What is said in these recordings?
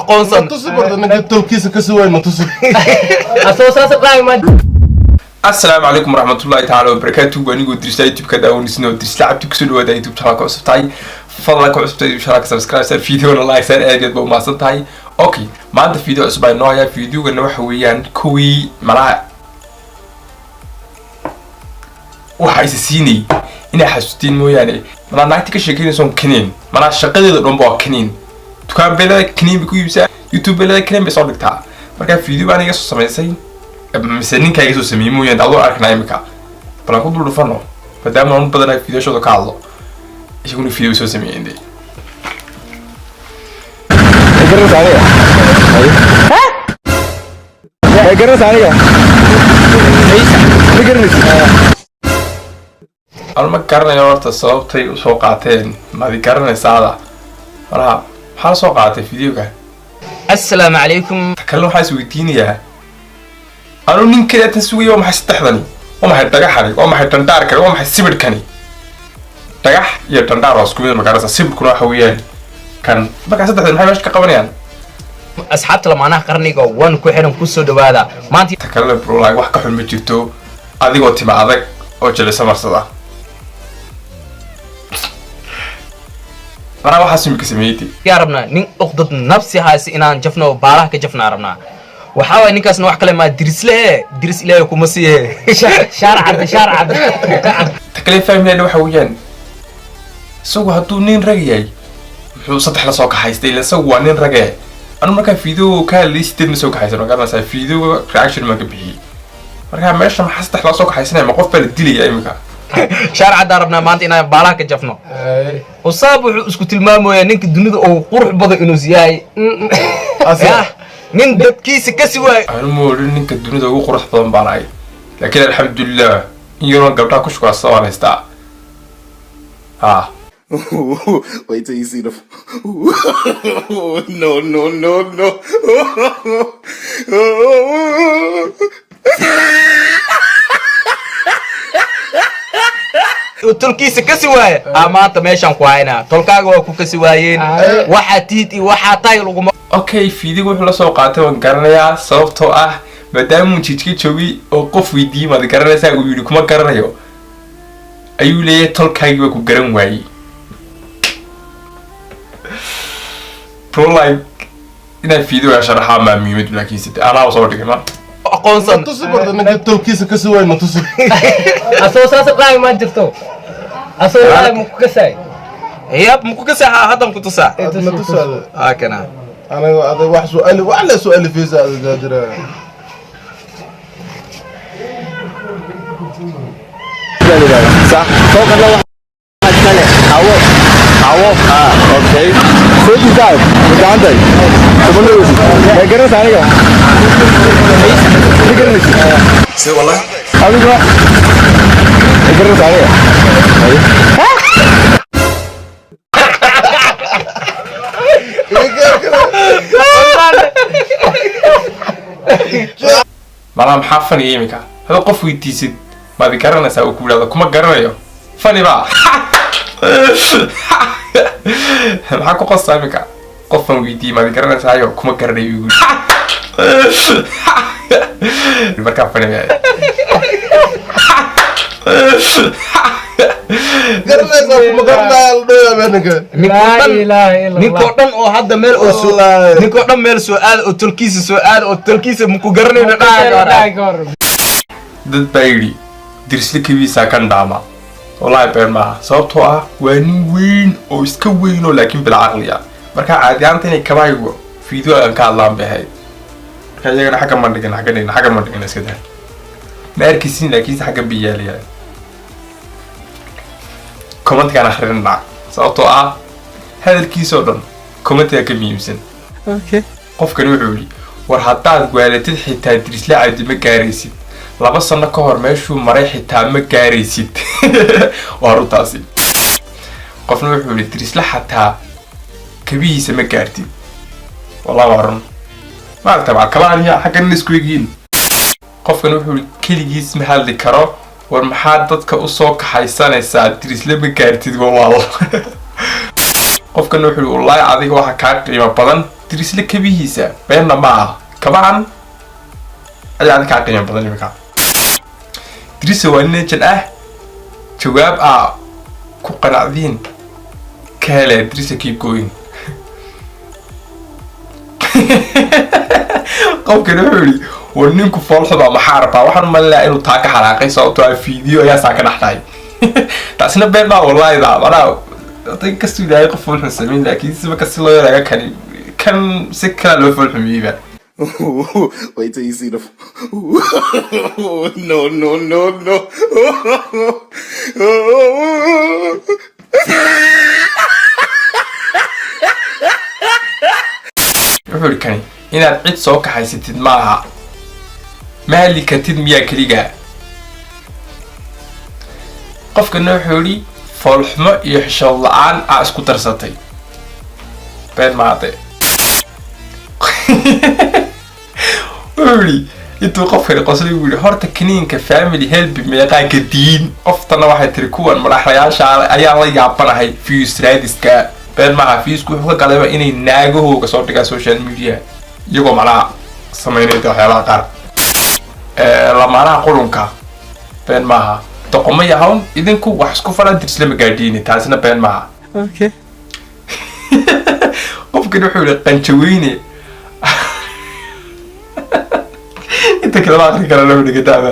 Aqoonsan. Tusi barta ninka tolkiisa ka suwaay na tusi. Asoo saas dhahay ma. Asalaamu calaykum waraxmatullahi tacaala wabarakaatu. Anigoo Dirisla YouTube-ka daawanisno, Dirisla Cabdi, kusoo dhawaada YouTube channelka cusub tahay. Fadlan ka cusubtahay YouTube channelka, subscribe sar, videona like sar, aad iyo aad ba umahadsan tahay. Okay, maanta video cusub baa inoo hayaa. Videogana waxa weeyaan kuwii malaha waxa isa siinay inay xasuustiin mooyaane. Malaa naagta ka sheekeynaysoon kaniin, malaa shaqadeeda dhanba waa kaniin. Dukaan bay leedahay, kaniin bay ku iibsaa, YouTube bay leedahay, kaniin bay soo dhigtaa. Marka video baan iga soo samaysay mise ninkaa iga soo sameeyey mooyaane, adoo arknaa imika. Bal aan ku dul dhufano, maadaama aan badanahay videoshooda ka hadlo, isaguna video soo sameeyeen dee. Garanaysa aniga? Ma garanaysa aniga? Ma garanaysid? Anu ma garanayo horta sababtay usoo qaateen. Maadi garanaysaada malaha maxaa la soo qaatay videoga? Assalaamu calaykum. Ta kalena waxaa is weydiinayaa, anu nin kaliya tan sugaya, waa maxay saddexdani? Waa maxay dhagaxani? Waa maxay dhandhaarkani? Waa maxay sibidhkani? Dhagax iyo dhandhaar waa isku mid, ma garanaysaa? Sibidhkuna waxa weeyaan kan. Markaa saddexdan maxay meesha ka qabanayaan? Asxaabta lamaanaha qarniga one ku xiran, kusoo dhawaada maanta. Ta kalena brolike wax ka xun ma jirto, adigoo tima adag oo jilisa marsada. Manaa waxaas imika sameeyey. Yaa rabnaa nin uqdad nafsi haysa inaan jafno, baalaha ka jafnaa rabnaa. Waxaa waay ninkaasna wax kale maa, Dirisle e Diris Ilaahay kuma siiye. Shaar cad, shaar cad. Ta kale fahmilayna waxa weeyaan, isagu hadduu nin rag yahay muxuu saddex la soo kaxaystay? Ila isagu waa nin rage. Anu markaa video ka hadlayay sideed ma soo kaxaysan, ma garanaysaa? Video reaction maan ka bixiyey. Markaa meesha maxaa saddex loo soo kaxaysanaya? Ma qof baa la dilaya imika? Shaar caddaa rabnaa maanta inaan baalaha ka jafno. Usaab wuxuu isku tilmaamayaa ninka dunida ugu qurux badan inuu yahay. Yah, nin dadkiisa kasi waayo. Anu ma odhan ninka dunida ugu qurux badan baan ahay, laakiin alxamdulilah in yaroon gabdhaha ku shukaasta waan haystaa ha. Wait till you see the. No, no, no, no. Uu tolkiisa kasi waayo aa maanta meeshaan ku haynaa. Tolkaaga waa ku kasi waayeen, waxaa tiid iyo waxaa tahay laguma. Okay, fiidiga wuxuu la soo qaatay waan garanayaa, sababtoo ah maadaamuu jijka joogay oo qof weydiiyey "Maad garanaysaa?" uu yidhi "Kuma garanayo," ayuu leeyahay tolkaagii baa ku garan waayey. Prolike inaad fiidiga sharaxaa maa muhiimad, laakiinse dee anaa soo dhigay ma. Aqoonsan. Tusi barta ninka tolkiisa ka suwaay na tusi. Asoo saas dhahay ma jirto. Asoo dhahay ma ku kasay. Yab, maku kasaxa haddan ku tusaa. Na tusi ada. Aa kana. Aniga ada wax su'aali, wax la su'aali fiisa ada jaajira. Sax fooqana waxaa iskale Xawo. Xawo, okay. Soo ma gacantahay toban dhaweysid? Ma garanaysa aniga? Ma garanaysid? Adiga ma garanaysa aniga? Malaa maxaa faniya imika? Hadda qof weydiisid "Maad garanaysaa?" uu ku yidhahdo "Kuma garanayo," fani baa? Maxaa ku qostaa imika? Qofaan weydiiyey "Maad garanaysaayo?" "Kuma garanayo" igu yidhi. Markaa fani baa? Garanaysaa kuma garanaya la dhoyaa ninka. Laa ilaaha illa Allah. Ninkoo dhan oo hadda meel oo soo Wallaahi. Ninkoo dhan meel soo aada oo tolkiisa soo aada oo tolkiisa maku garanayno dhaha. Dhahay ka hor. Dad baa yidhi Dirisle kabiisaa kan dhaama. Wallahi been maaha, sababtoo ah waa nin weyn oo iska weyn oo laakiin bil caqli ah. Marka caadi ahaanta inay kabahaygu video aan ka hadlaan bay ahayd. Marka iyagana xaggan ma dhigin, xaggan dhigin, xaggan ma dhigin, iska daa, ma arkaysin, laakiinse xaggan bay yaalayaan. Commentigaan akhrinaa, sababtoo ah hadalkiisoo dhan commentigaa ka muhiimsan. Qofkani wuxuu yidhi, "War haddaad waalatid xitaa Dirisle Cabdi ma gaaraysid, 2 sano ka hor meeshuu maray xitaa ma gaaraysid." Waa runtaasi. Qofna wuxuu yidhi, "Dirisle xataa kabihiisa ma gaartid." Wallah waa run, maaragta baa kabahan iyo xaggan isku egiin. Qofkan wuxuu yidhi, "Keligiis ma hadli karo, war maxaad dadka usoo kaxaysanaysaa? Dirisle ma gaartid walaal." Qofkan wuxuu yidhi, "Wallaahi adiga waxa kaa qiimo badan Dirisle kabihiisa beenna ma aha, kabahan ayaa adinkaa qiimo badan imika. Dirise waa nin ejan ah, jawaab aa ku qanacdiin ka hele. Dirise, keep going. Qofkani wuxuu yihi, war ninku foolxuma maxaa rabaa? Waxaan umaleynaya inuu taa ka xanaaqay, sababtoo ah video ayaa saa ka dhex dhahay. Taasina been baa wallahi da manaa haday kastuu ilaahay qof foolxun samayn, laakiin si marka si loo yaraaga kani kan si kala loo foolxumiyeyba. Wait till you see the. No, no, no, no. Wuxuu ihi kani inaad cid soo kaxaysatid maaha, ma hadli kartid miyaa keligaa? Qofkana wuxuu yihi foolxumo iyo xishood la-aan aa isku darsatay, been maade. Wuxuu yihi intuu qofkani qoslay buu yihi, horta kaniinka family helbi meeqaa ka diin? Qoftana waxay tiri, kuwan madaxlayaasha ayaan la yaabanahay views raadiska. Been maaha, viewsku wuxuu ka galayba inay naagahooga soo dhigaan social media, iyagoo macnaha sameynaya waxyaabaha qaar. Lamaanaha qurunka, been maaha. Doqomo yahawn idinku wax isku falan, Dirisle magaadhiini, taasina been maaha. Qofkani wuxuu yihi qanjaweyne, inta kalema akri kara loo dhigataaba.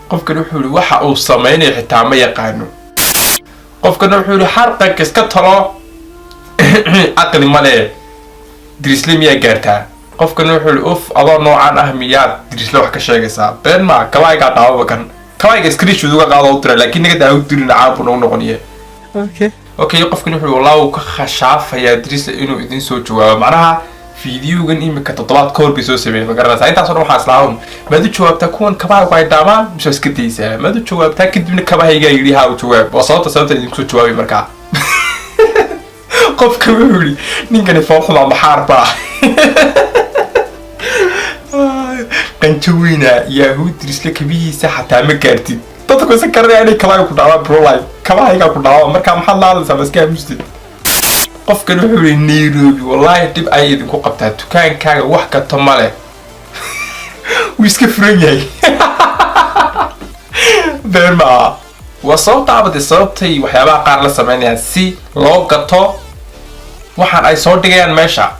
Qofkani wuxuu yihi waxa uu sameynayo xitaa ma yaqaano. Qofkana wuxuu yihi xarqanka iska talo, caqli male, Dirisle miyaa gaartaa? Qofkana wuxuu yihi uf, adoo noocan ah miyaad Dirisle wax ka sheegaysaa? Been maa, kabaaygaa dhaawaba kan kabaayga screenshot uga qaado u dira, laakiin naga daa u dirin, caan buu nagu noqoniye. Okay, qofkani wuxuu walaa uu ka khashaafayaa Dirisle inuu idin soo jawaabo, macnaha fiidiyowgan imika toddobaad ka hor bay soo sameeyey, ma garanaysaa? Intaasoo dhan waxaa islaahan, maad u jawaabtaa kuwan kabahaygu ay dhaamaan mise iska daysaa? Maad u jawaabtaa? Kadibna kabahaygaa yidhi ha u jawaab. Waa sababta idinku soo jawaabay. Markaa qofka wuxuu yidhi ninkani foolxuma maxaar baa qanjo weyna yaahuu, Dirisle kabihiisa xataa ma gaartid. Dadku isa garanaya inay kabahayga ku dhaawaan, brolife kabahaygaa ku dhaawa, markaa maxaad la hadlaysaa? Ma iska aamusted? Qofkan wuxuu yihi Nairobi wallaahi dhib ayay idinku qabtaa, dukaankaaga wax gato ma leh, wuu iska furan yahay. Been maaha, waa sababta abade sababtay waxyaabaha qaar la sameynayaan si loo gato waxaan ay soo dhigayaan meesha.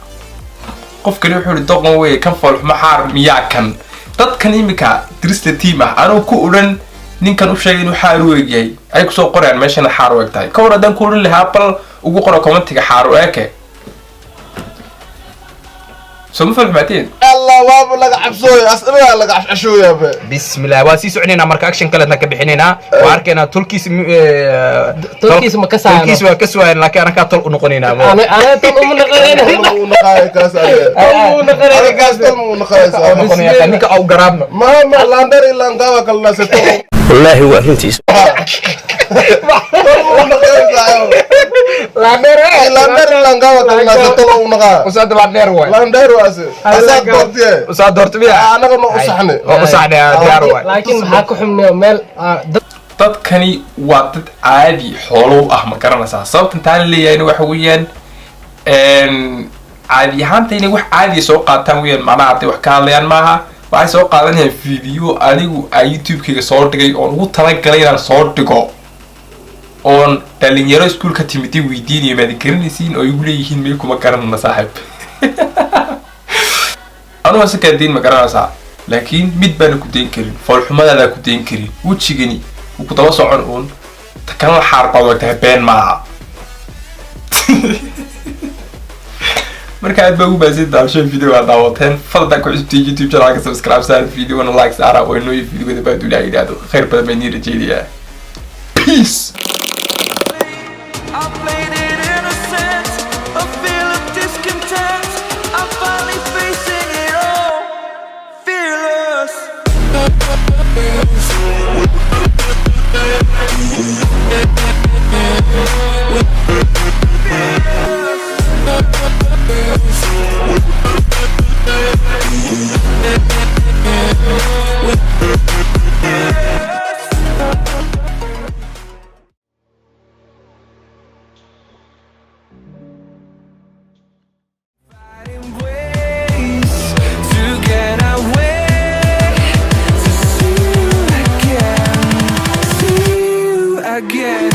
Qofkani wuxuu yihi doqon weye kan, foolxumo xaar miyaa kan? Dadkan imika Dirisle team ah anuu ku odhan ninkan u sheegay inuu xaar u egyahay ay kusoo qorayaan meeshana xaar u eg tahay. Ka war haddaan ku odhan lahaa bal ugu qoro commentiga xaar u eke, soo ma foolxumaateen? Allah, waaba laga cabsooya, asnagaa laga cashcashooyaa be. Bismillah, waa sii soconaynaa. Marka action kaleetna ka bixinaynaa, waa arkaynaa tolkiis. Tolkiis ma kasaayo? Tolkiis waa ka suwayan, laakiin anakaa tol u noqonaynaa. Ana tol uma naqanayna. Tolma uu naqaayo kaas adiga. Tol uma naqanayna. Adiga kaas tolma uu naqaaysa. Noqonaya ninka au garaabno. Ma laandar ilaangaaba kala dhasay tol. Wallaahi waa runtiisa. Tolma uu naqaaysa. Laandheer. Laandar ilaangaaba kala dhasay, tol uu naqaa. Usaad laandheer waay. Laandheer waase asaad doortiye. Usaad doorto miya? Annaga ma u saxne? Waa u saxne, diyaar waay. Laakiin maxaa ku xumnay meel dad Dadkani waa dad caadi xoolow ah, ma garanaysaa? Sababtan taan leeyahayna waxa weeyaan caadi ahaanta inay wax caadiya soo qaataan weeyaan, macnaha hadday wax ka hadlayaan maaha, waxay soo qaadanayaan video anigu aan YouTube-kayga soo dhigay oon ugu talagalay inaan soo dhigo, oon dhalinyaro iskuul ka timiday weydiinayo maad garanaysiin, oo igu leeyihiin may kuma garanana saaxiib. Anugu se kaa deyn, ma garanaysaa? Laakiin mid baana ku dayn karin, foolxumadaada ku dayn karin, wejigani wuu ku daba socon uun. Ta kalena xaar baad wagtahay, been maaha. Marka aad baa ugu mahadsan daawasho video aad daawateen. Fadlan ku cusubtay YouTube channelka subscribe saar, videona like saara. Oo inoo videoda baa duulaa yidhaahdo khayr badan baan nii rajeynayaa. Peace. I played it innocent, a feel of discontent. I'm finally facing it all, fearless. Again.